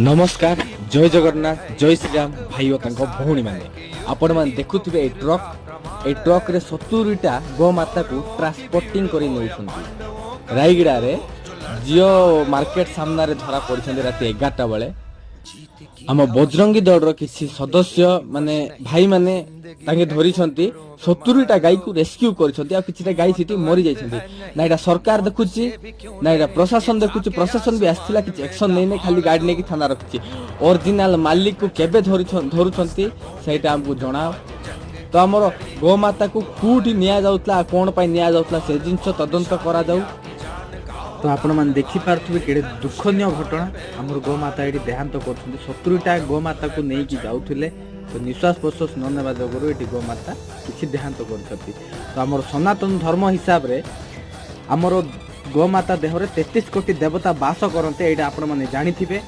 ନମସ୍କାର, ଜୟ ଜଗନ୍ନାଥ, ଜୟ ଶ୍ରୀରାମ। ଭାଇ ଓ ତାଙ୍କ ଭଉଣୀମାନେ, ଆପଣମାନେ ଦେଖୁଥିବେ ଏଇ ଟ୍ରକ୍। ଏଇ ଟ୍ରକ୍ରେ 70ଟା ଗୋମାତାକୁ ଟ୍ରାନ୍ସପୋର୍ଟିଂ କରି ନେଉଛନ୍ତି। ରାୟଗଡ଼ାରେ ଜିଓ ମାର୍କେଟ ସାମ୍ନାରେ ଧରା ପଡ଼ିଛନ୍ତି ରାତି 11ଟା ବେଳେ। ଆମ ବଜରଙ୍ଗୀ ଦଳର କିଛି ସଦସ୍ୟ ମାନେ, ଭାଇମାନେ ତାଙ୍କେ ଧରିଛନ୍ତି। 70ଟା ଗାଈକୁ ରେସ୍କ୍ୟୁ କରିଛନ୍ତି ଆଉ କିଛିଟା ଗାଈ ସେଠି ମରି ଯାଇଛନ୍ତି। ନା ଏଇଟା ସରକାର ଦେଖୁଛି, ନା ଏଇଟା ପ୍ରଶାସନ ଦେଖୁଛି। ପ୍ରଶାସନ ବି ଆସିଥିଲା, କିଛି ଆକ୍ସନ ନେଇନି, ଖାଲି ଗାଡ଼ି ନେଇକି ଥାନା ରଖିଛି। ଅରିଜିନାଲ ମାଲିକକୁ କେବେ ଧରୁଛନ୍ତି, ସେଇଟା ଆମକୁ ଜଣାଅ। ତ ଆମର ଗୋମାତାକୁ କୋଉଠି ନିଆଯାଉଥିଲା, କ'ଣ ପାଇଁ ନିଆଯାଉଥିଲା, ସେ ଜିନିଷ ତଦନ୍ତ କରାଯାଉ। ତ ଆପଣମାନେ ଦେଖିପାରୁଥିବେ କେଡ଼େ ଦୁଃଖନୀୟ ଘଟଣା। ଆମର ଗୋମାତା ଏଠି ଦେହାନ୍ତ କରୁଛନ୍ତି। 70ଟା ଗୋମାତାକୁ ନେଇକି ଯାଉଥିଲେ, ତ ନିଶ୍ୱାସ ପ୍ରଶ୍ୱାସ ନ ନେବା ଯୋଗୁରୁ ଏଠି ଗୋମାତା କିଛି ଦେହାନ୍ତ କରିଛନ୍ତି। ତ ଆମର ସନାତନ ଧର୍ମ ହିସାବରେ ଆମର ଗୋମାତା ଦେହରେ 33 କୋଟି ଦେବତା ବାସ କରନ୍ତି, ଏଇଟା ଆପଣମାନେ ଜାଣିଥିବେ।